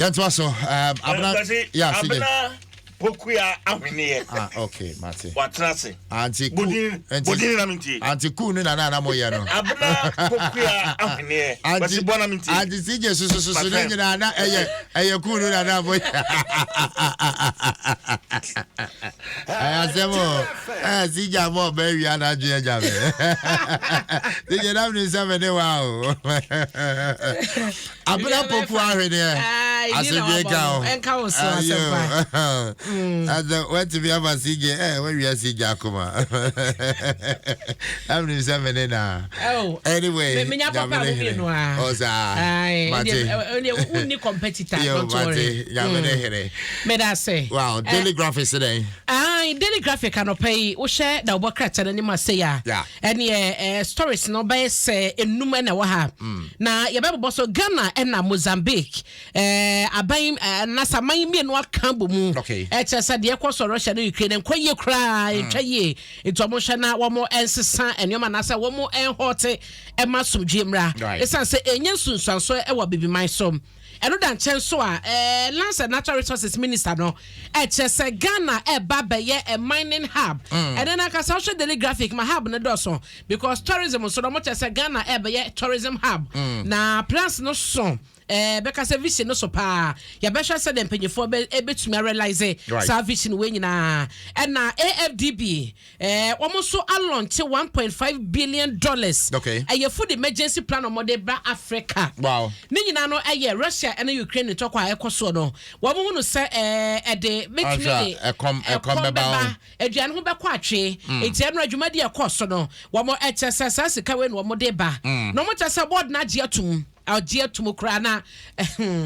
Yɛntoa so. Abena, yeah, CJ. Abena Pokuya Ahweneɛ. Ah, okay, mate. Watena ase. Anti ku. Bodin, bodin na mintie. Anti ku ne nana na mo yɛ no. Abena Pokuya Ahweneɛ. Anti, bɔ na mintie. Anti CJ susususu ne nyinaa na ɛyɛ ɛyɛ ku no nana mo yɛ. Ɛyɛ asɛm o. Ɛɛ CJ abɔ ɔbɛ awia na adwene agya me. CJ na mi nsɛm ne wa o. Abena Poku Ahweneɛ asomdwe nka wo. Ɛnka wo so asɛmpa. Ɛsɛ watumi ama CJ ɛ wawia CJ akoma. Ɛmnim sɛ me ne na. Anyway, menya papa mo mmienu a. Oh saa. Mate. Ɛndeɛ wonni competitor. Yo mate. Nyame ne hene. Meda ase. Wow, Daily Graphic sɛ dɛn? Aye, Daily Graphic anɔpa yi wohyɛ da wobɔ krataa no anim ase ya. Ɛneɛ eh, stories no bɛyɛ sɛ enum ɛna ɛwɔ ha. Mm. Na yɛbɛbobɔ so Ghana ɛna Mozambique eh, aban eh, nasa aman mmienu aka bɔ mu. Okay. Ɛkyerɛ sɛ deɛ ɛkɔ so Russia ne Ukraine nkɔ yie koraa, mm. ntwa yie. Nti wɔn hwɛ na wɔn nsesa nneɛma anaasɛ wɔn nhɔte ɛma asomdwie mmra. Ɛsiane sɛ ɛnyɛ nsunsuanso ɛwɔ bibiman so. Ɛno da nkyɛn nso a, eh, Lands and Natural Resources Minister no ɛkyerɛ sɛ Ghana ɛreba bɛyɛ a mining hub. Mm. Ɛnɛ no ankasa wohwɛ Daily Graphic ma hub no dɔɔso because tourism nso no wɔkyerɛ sɛ Ghana ɛrebɛyɛ tourism hub. Mm. Na plans no so eh, bɛka sɛ vision no so paa yɛbɛhwɛ sɛ deɛ mpanyinfoɔ bɛ ɛbɛtumi arealise right. saa vision wei nyinaa ɛna AFDB Eh, wɔn nso alɔnkye $1.5 billion. Ɛyɛ food emergency plan wɔn de ba Africa. Ne nyinaa no ɛyɛ Russia ɛne Ukraine ntɔkwa a ɛkɔ soɔ no. Wɔn ho no sɛ ɛɛ ɛde betumi de ɛkɔm ɛkɔm bɛba aduane ho bɛkɔ atwe. Eti ɛno adwumadi ɛkɔ so no wɔn ɛkyɛ sɛ saa sika wei na wɔn de ba. Na wɔn kyɛ sɛ board no agye atum. Agye atum koraa na.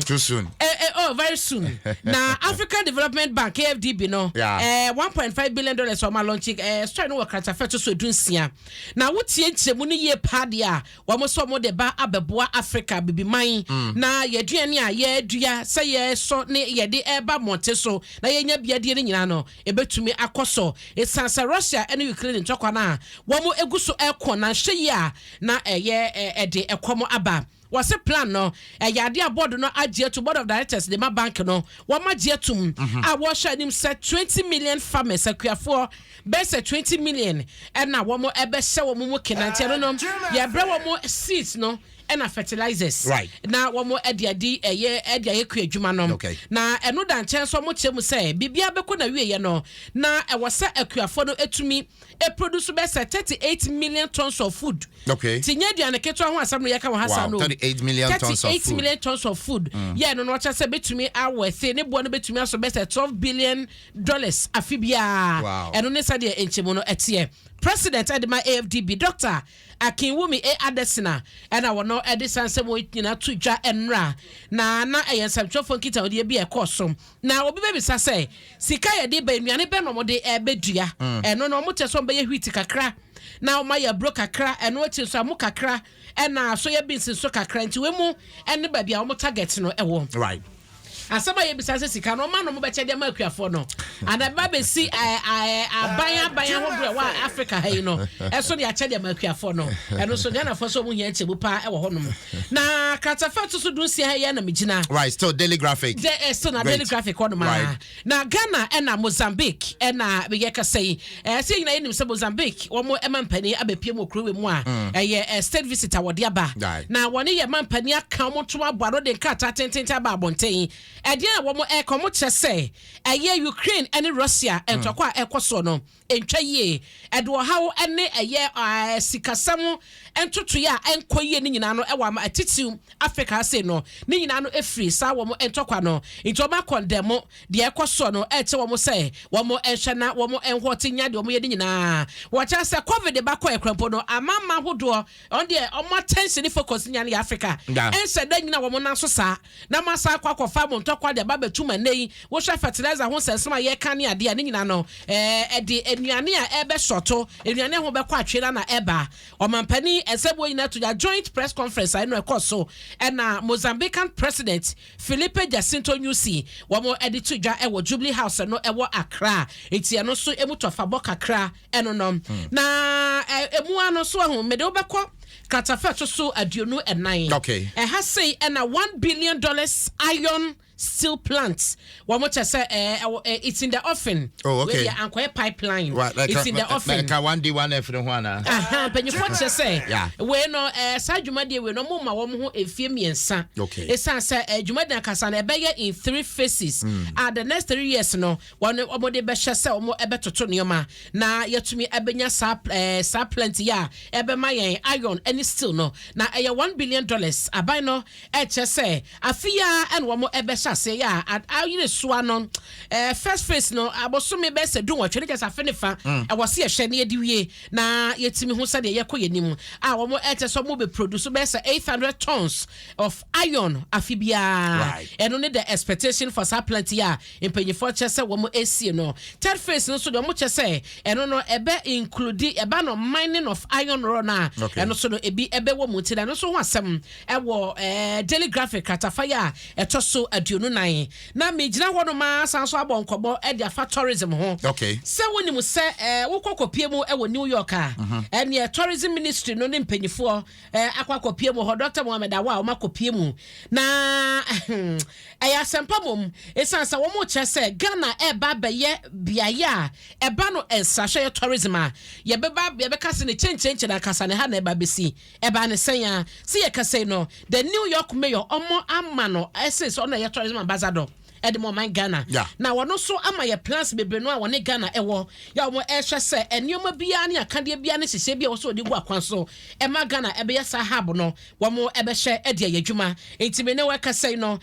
Too soon. Eh, oh, very soon. Na African Development Bank AFDB no. $1.5 billion wɔn alɔnkye story no wɔ kratafɛ to so 16. Na wotie nkyerɛmu no yie paa deɛ a wɔn nso wɔn de ba abɛboa Africa bibiman. Na yɛaduane a yɛadua sɛ yɛsɔ ne yɛde ɛreba mmɔnten so na yɛnya biadie no nyinaa no ebetumi akɔ so. Esan sɛ Russia ne Ukraine ntɔkwa no a wɔn egu so ɛkɔ na nhwɛ yie a na ɛyɛ ɛde ɛkɔm aba. Wɔse plan no ɛyɛ adeɛ a board no agye atum, board of directors de ma bank no wɔn agye atum a wɔhyɛ anim sɛ 20 million farmers, akuafoɔ bɛyɛ sɛ 20 million ɛna wɔn ɛbɛhyɛ wɔn mu kenante. Ɛno no yɛbrɛ wɔn seeds no ɛna fertilizers na wɔn ɛde adi ɛyɛ ɛde ayɛ kua adwuma no. Na ɛno da nkyɛn nso wɔn kyerɛ mu sɛ biribiara bɛkɔ na wieɛ no na ɛwɔ sɛ akuafoɔ no etumi eproduce bɛyɛ sɛ 38 million tons of food. Ti nye aduane ketewa ho asɛm no yɛka wɔ ha saa no. 38 million tons of 38 food. Million tons of food. Yɛ no no ɔkyerɛ sɛ betumi awɔɛse ne boɔ no betumi aso bɛyɛ sɛ $12 billion afi biara. Ɛno ne sɛdeɛ nkyɛmu no ɛteɛ. President ɛde ma AFDB, Dr. Akinwumi A. Adesina, ɛna wɔn ɛde san sɛ wɔn nyinaa to dwa ɛnora na ɛyɛ nsɛmtwerɛfoɔ nkitahodie bi a ɛkɔɔ so. Na obi bɛbisa sɛ sika yɛde ba, nnuane bɛn na wɔde ɛbɛdua? Ɛno no wɔn kyerɛ sɛ wɔn bɛyɛ wheat kakra na wɔn ayɛ aburo kakra, ɛno akyi nso amo kakra ɛna soya beans nso kakra. Nti wɔn mu ɛne baabi a wɔn target no ɛwɔ. Asɛm a yɛbisa sɛ sika no ɔma no mo bɛkyɛ de ama akuafoɔ no ana ɛbɛba bɛsi aban aban ahodoɔ ɛwɔ Africa ha yi no ɛso de akyɛ de ama akuafoɔ no? Ɛno nso Ghanafoɔ sɛ ɔmo hia nkyɛmu paa ɛwɔ hɔnom. Na kratafa to so 16 ha yi na megyina. Right, still Daily Graphic. De still na Daily Graphic hɔnom a na Ghana ɛna Mozambique ɛna yɛ kasa yi sɛ nyinaa yɛnim sɛ Mozambique wɔn ɛma mpanin abɛpie mu wɔ kuro mu a ɛyɛ state visit a wɔde aba na wɔne yɛ ma mpanin aka wɔn ntom aboa no de nkrataa tententen aba abɔnten. Ɛdeɛ na wɔn ɛka wɔn kyerɛ sɛ ɛyɛ Ukraine ɛne Russia ntɔkwa a ɛkɔ soɔ no ntwa yie, ɛde ɔhaw ɛne ɛyɛ sikasɛm ntotoeɛ a ɛnkɔ yie ne nyinaa no ɛwɔ ama atitiw Africa ase no ne nyinaa no efiri saa wɔn ntɔkwa no. Nti wɔn akɔndɛm deɛ ɛkɔ soɔ no, ɛkyɛ wɔn sɛ wɔn nhwɛ na wɔn nhɔte nya deɛ wɔn yɛ ne nyinaa. Wɔkyerɛ sɛ COVID ba kɔ ɛkrampo no amama ahodoɔ ɔn deɛ wɔn attention ne focus nya no yɛ Africa. Ɛnsɛ dɛ nyina wɔn nan so saa na mo asa akɔ akɔfa mo ntɔkwa de aba bɛtum. Ɛnɛ yi wohwɛ fertilizer ho nsɛnsɛm a yɛka ne adeɛ a ne nyinaa no ɛde nnuane a ɛbɛsɔto nnuane ho bɛkɔ atwe na ɛba. Ɔmampanin ɛnsɛm nyinaa to ya joint press conference a ɛno ɛkɔ so ɛna Mozambican President Filipe Jacinto Nyusi wɔn ɛde to dwa ɛwɔ Jubilee House no ɛwɔ Accra. Nti ɛno nso emu tɔfabɔ kakra ɛno no na emu ano so ɛho mede wobɛkɔ kratafa to so 24. Ɛha sei ɛna $1 billion iron steel plant. Wɔn kyɛ sɛ ɛwɔ it's in the offing. Oh, okay. Wei deɛ ankɔyɛ pipeline. Right, like, It's in the offing. Like 1D 1F no ho ana? Aha, mpanyinfoɔ kyerɛ sɛ wei no saa dwumadie wei no, ɔmo ma wɔn ho efie 3. Esan sɛ dwumadie ankasa no ɛbɛyɛ in three phases. A the next 3 years no, wɔn de bɛhyɛ sɛ wɔn ɛbɛtoto nneɛma na yɛtumi ɛbɛnya saa plant yi a ɛbɛma yɛn iron ɛne steel no, na ɛyɛ $1 billion. Aban no ɛkyɛ sɛ afi ya ɛna wɔn ɛbɛhyɛ ase yɛ a ayere soa no first phase no abosome bɛyɛ sɛ 18 ne kyɛ sɛ afe ne fa ɛwɔ se yɛhwɛ ne yɛde wie na yɛtumi ho sɛdeɛ yɛkɔ yɛn anim a wɔn ɛkyɛ sɛ wɔn bɛ produce bɛyɛ sɛ 800 tons of iron afi biara. Ɛno ne the expectation for saa plant yi a mpanyinfoɔ kyɛ sɛ wɔn esie no. Third phase no nso deɛ, wɔn kyɛ sɛ ɛno no ɛbɛ include ɛba no mining of iron ore na ɛno nso no ebi ɛbɛwɔ mu, nti na ɛno nso ho asɛm ɛwɔ Daily Graphic kratafa yi a ɛtɔ so 24. Na megyina hɔ nom a san so abɔ nkɔmmɔ ɛde afa tourism ho. Sɛ wonim sɛ wokɔ kɔpie mu ɛwɔ New York a, ɛneɛ tourism ministry no ne mpanyinfoɔ akɔ akɔpie mu hɔ, Dr Mohammed Awa a wɔn akɔpie mu, na ɛyɛ asɛmpa mom, ɛsiane sɛ wɔn kyerɛ sɛ Ghana ɛreba abɛyɛ beaeɛ a ɛba no nsrahwɛ yɛ tourism a yɛbɛba yɛbɛka sɛ ne kyɛnkyɛnkyɛn ankasa ne ha na ɛba bɛsi. Ɛba ne sɛn a sɛ yɛkasa yi no, the New York mayor, ɔmo ama no ɛsɛ sɛ ɔno ɛyɛ tourism ambassador ɛde ma ɔman Ghana. Na wɔno nso ama yɛ plans bebree no a wɔne Ghana ɛwɔ yɛ a wɔn ɛhwɛ sɛ nneɛma biara ne akadeɛ biara ne hyehyɛ bi a wɔsɔ wɔde gu akwan so ɛma Ghana ɛbɛyɛ saa hub no, wɔn ɛbɛhyɛ ɛde ayɛ adwuma. Nti me ne wɔkasa yi no,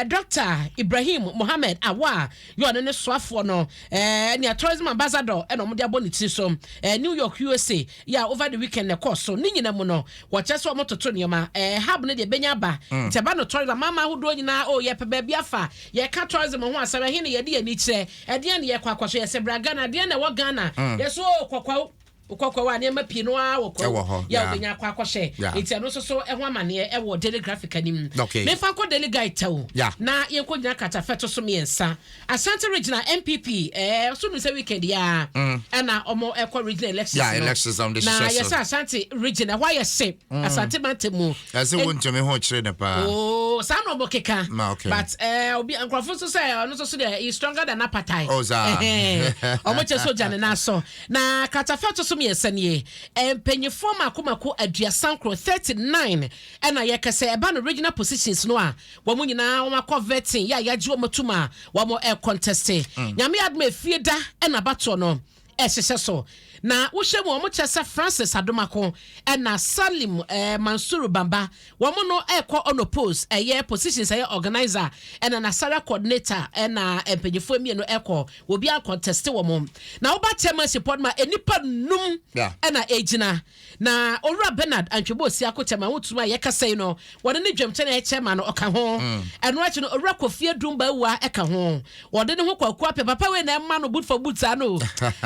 Dr Ibrahim Mohammed Awa yɛ ɔno ne soafoɔ no nea tourism ambassador ɛna wɔn de abɔ ne tiri so New York, USA yɛ a over the weekend na ɛkɔɔ so. Ne nyinaa mu no, wɔkyɛ sɛ wɔn toto nneɛma hub no deɛ ɛbɛnya aba. Nti ɛba no tourism amaama ahodoɔ nyinaa o, yɛpɛ baabi afa yɛka tourism ho asɛm, ɛhe ne yɛde yɛn ani kyerɛ, ɛdeɛn ne yɛkɔ akɔ so, yɛsɛ bra Ghana, deɛn na ɛwɔ Ghana? Yɛsɛ o kɔkɔɔ kɔkɔɔ a nneɛma pii no ara wɔ Ɛwɔ hɔ, kɔw yɛ a wobɛnya akɔ akɔhyɛ. Nti ɛno nso so ɛho amanneɛ ɛwɔ Daily Graphic anim. Memfa nkɔ Daily Guide tɛw na yɛnkɔ gyina katafɛ to so 3, Asante Regional NPP so nu sɛ weekend yi a ɛna ɔmo ɛkɔ regional elections Yeah, no. elections on the Na hyehyɛ so. yɛsɛ Asante Region ɛhɔ ayɛ se Asante mantam mu. Ɛsɛ wontumi ho kyerɛ ne paa. Oh, saa na ɔmo keka. Ma, okay. But obi nkurɔfo nso sɛ ɔno nso so deɛ, he is stronger than appetite. Oh, saa. Ɛhɛn. Ɔmo kyɛ so gya ne nan so. Na katafɛ to so 3 nie, mpanyinfoɔ mako mako 39, 39, ɛna yɛkɛsɛ ɛba no regional positions no a wɔn nyinaa wɔn akɔ vetting yɛ a yɛagye wɔn atum a wɔn ɛcontest. Nyame adum, efie da ɛna abatoɔ no ɛhyehyɛ so. Na wohyɛ mu, wɔn kyɛ sɛ Francis Adomako ɛna Salim Mansuru Bamba, wɔn no ɛkɔ unopposed, ɛyɛ positions ɛyɛ organizer ɛna Nasara coordinator, ɛna mpanyinfoɔ mmienu ɛkɔ obi akɔntest wɔn. Na woba chairmanship hɔ no ma nipa num ɛna egyina, na Owura Bernard Antwebo Osiako, chairman wotumi a yɛkasa yi no, wɔde ne dwamkyɛn a ɛyɛ chairman no ɔka ho. Ɛno akyi no, Owura Kofi Adum Bawua ɛka ho, wɔde ne ho Kwaku Apɛ papa wei na ɛma no boot for boot saa no,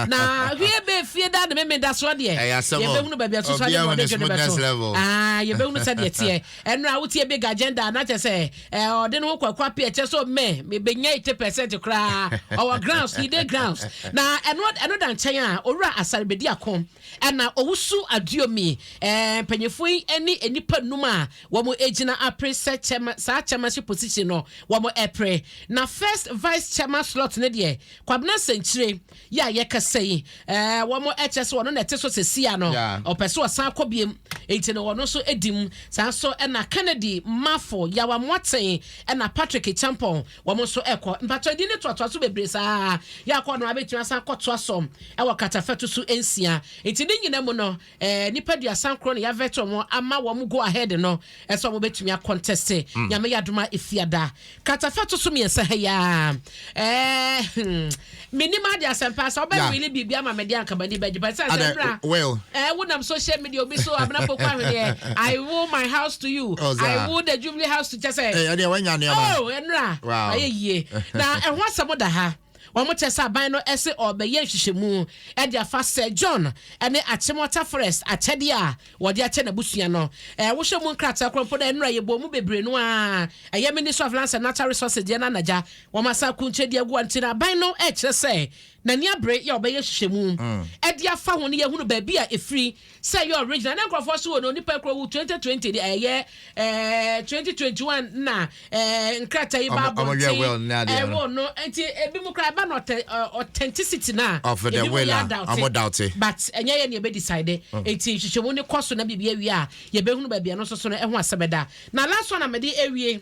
na hwie bɛ fie da ne meme da soɔ deɛ, Ɛyɛ asɛm o. yɛbɛhunu baabi a soso ade Obiara na wɔ ɔde ne dwe no smoothness bɛto. level. Ah, yɛbɛhunu sɛdeɛ teɛ. Ɛno a wotie Big Agenda na kyɛ sɛ ɔde ne ho Kwaku Apɛ ɛkyɛ so mɛ mebɛnya 80% koraa, ɔwɔ grounds, he dey grounds. Na ɛno da nkyɛn a, Owura Asare Ako ɛna Owusu Aduomi, mpanyinfoɔ yi ne nipa num a wɔn gyina apere sɛ chairman, saa chairmanship position no wɔn ɛpere. Na first vice chairman slot ne deɛ, Kwabena Sɛnkyire yɛ a yɛkasa yi, wɔn ɛkyɛ sɛ wɔn na ɛte so sɛsia no. Ɔpɛ sɛ ɔsan kɔ biem, eti no wɔn nso di mu saa nso. Ɛna Kennedy Mafo Yawa Moaten ɛna Patrick Champon, wɔn nso ɛkɔ mpatwa di ne toatoa so bebree saa yɛ akɔ no abɛtumi asan kɔtoa so ɛwɔ katafɛto so 6. Nti ne nyinaa mu no, nipa 39 na yɛavet wɔn ama wɔn go ahead no ɛsɛ wɔn bɛtumi acontest. Nyame yɛ adoma, efiada katafɛto so 3 ha yaa menim ade asɛmpa sɛ wobɛ wele biribi ama mede anka m'ani bɛgye pa sɛ Ade, sɛ mmra well. Wonam social media obi so, Abena Poko Ahweneɛ, "I will my house to you." Oh, saa. "I will the Jubilee House to" kyɛ sɛ Eh, ɛdeɛ wanya nneɛma. Oh, ɛnora. Ayɛ yie na ɛho asɛm da ha. Wɔn kyɛ sɛ aban no ɛse ɔbɛyɛ nhwehwɛmu ɛde afa Sir John ɛne Achimota Forest akyɛdeɛ a wɔde akyɛ n'abusua no. Wohyɛ mu nkrataa korɔ mpo na ɛnora yɛbɔ mu bebree no a ɛyɛ Ministry of Lands and Natural Resources deɛ no anagya wɔn asa akunkyɛ de agu. Nti na aban no ɛkyerɛ sɛ n'ani abere yɛ ɔbɛyɛ nhwehwɛmu ɛde afa ho no, yɛhunu baabi a ɛfiri sɛ ɛyɛ original. Ne nkurɔfoɔ so wɔ no onipa kuro wu 2020 de ɛyɛ 2021 na nkrataa yi ba abɔnten ɛwɔ no. Nti ebi mu kora ɛba no authenticity na ebi mu yɛ adaute, but ɛnyɛ yɛ ne yɛbɛ decide. Nti nhwehwɛmu ne kɔ so na biribi awie a, yɛbɛhunu baabi a no nso so no ɛho asɛm ɛda. Na last one a mɛde awie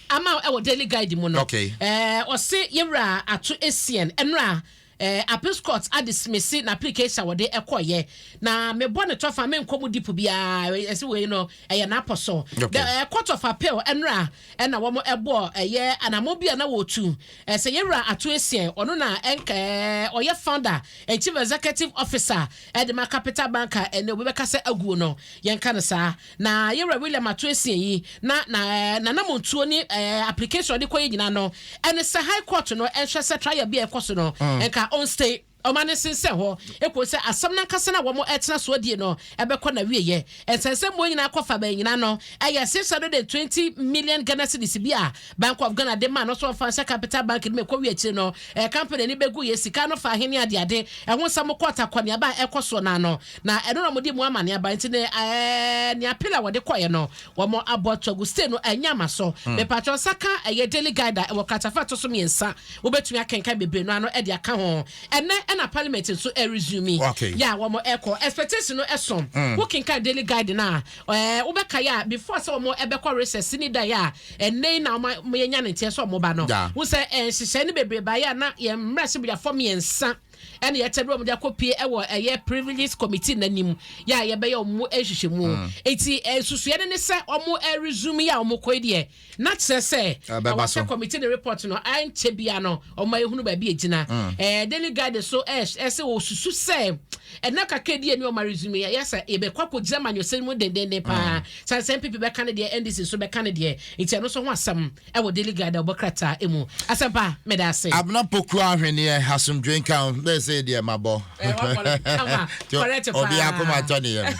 ama ɛwɔ Daily Guide mu no, ɔse yɛwura Ato Essien ɛnura Appeals Court adismiss na application a wɔde ɛkɔyɛ na mebɔ ne tɔfa menkɔ mu deep biara. Ɛsɛ wei no ɛyɛ n'apɔ so. The Court of Appeal ɛnura ɛna wɔn ɛbɔ ɛyɛ anamɔ bi a na wɔtu ɛsɛ yɛwura Ato Essien, ɔno na ɛnka ɔyɛ founder and chief executive officer ɛde ma Capital Bank a ɛnɛ obi bɛka sɛ aguo no, yɛnka no saa. Na yɛwura William Ato Essien yi na nanamontuo ne application ɔde kɔ yɛ nyinaa no ɛne sɛ High Court no ɛnhwɛ sɛ trial bi a ɛkɔ so no ɛnka on stay ɔma ne sensɛn hɔ eko sɛ asɛm nankasa na wɔn ɛtena so adie no ɛbɛkɔ na wieyɛ. Nsɛnsɛm mu nyinaa kɔfa bɛn nyinaa no ɛyɛ 620 million Ghana cedis bi a Bank of Ghana de ma no so ɔfa nhyɛ Capital Bank no mu. Ɛkɔ wie akyire no company ni bɛgu yɛ sika no fa ahene adeade ɛho nsɛm kɔɔta kɔneaba a ɛkɔ soɔ n'ano na ɛno na wɔde mu amaneaba. Nti ne ne appeal a wɔde kɔɛ no, wɔn abɔ ato agu, stay no ɛnyɛ ama so. Mepatwɛ nsa ka ɛyɛ Daily Guide a ɛwɔ kratafa to so mmiɛnsa, wobɛtumi akenkan bebree no ano ɛde aka ho. Ɛnɛ ɛna Parliament nso ɛresume yɛ a wɔn ɛkɔ expectation no ɛso. Wokenkan Daily Guide no a wobɛka yɛ a before sɛ wɔn ɛbɛkɔ recess ni da yɛ a ɛnɛ yi na wɔn yɛnya ne nteɛ sɛ wɔn ba no wo sɛ nhyehyɛ no bebree ba yɛ a na yɛn mmarahyɛbadwafoɔ mmiɛnsa ɛna yɛkyɛ bi wɔn de akɔ pie ɛwɔ ɛyɛ Privileges Committee n'anim yɛ a yɛbɛyɛ wɔn nhyehyɛ mu. Eti nsusuɛ no ne sɛ wɔn ɛresume yɛ a wɔn kɔ yi deɛ na kyerɛ sɛ ɛwɔ sɛ committee ne report no ɛnkyɛ bia no wɔn ehunu baabi egyina. Daily Guide so ɛsɛ wɔsusu sɛ ɛna kakra di ani wɔn resume yɛ sɛ yɛbɛkɔ akɔgyina manyɔsɛm mu dendenden paa san sɛ NPP bɛka ne deɛ, NDC nso bɛka ne deɛ. Nti ɛno nso ho asɛm ɛwɔ Daily Guide a wɔbɔ krataa emu. Asɛmpa, mɛda ase. Abena Poku Ahweneɛ, asomdwe nka wo. Bɛɛ sɛ deɛ mabɔ correct. Obi akoma atɔ ne yam.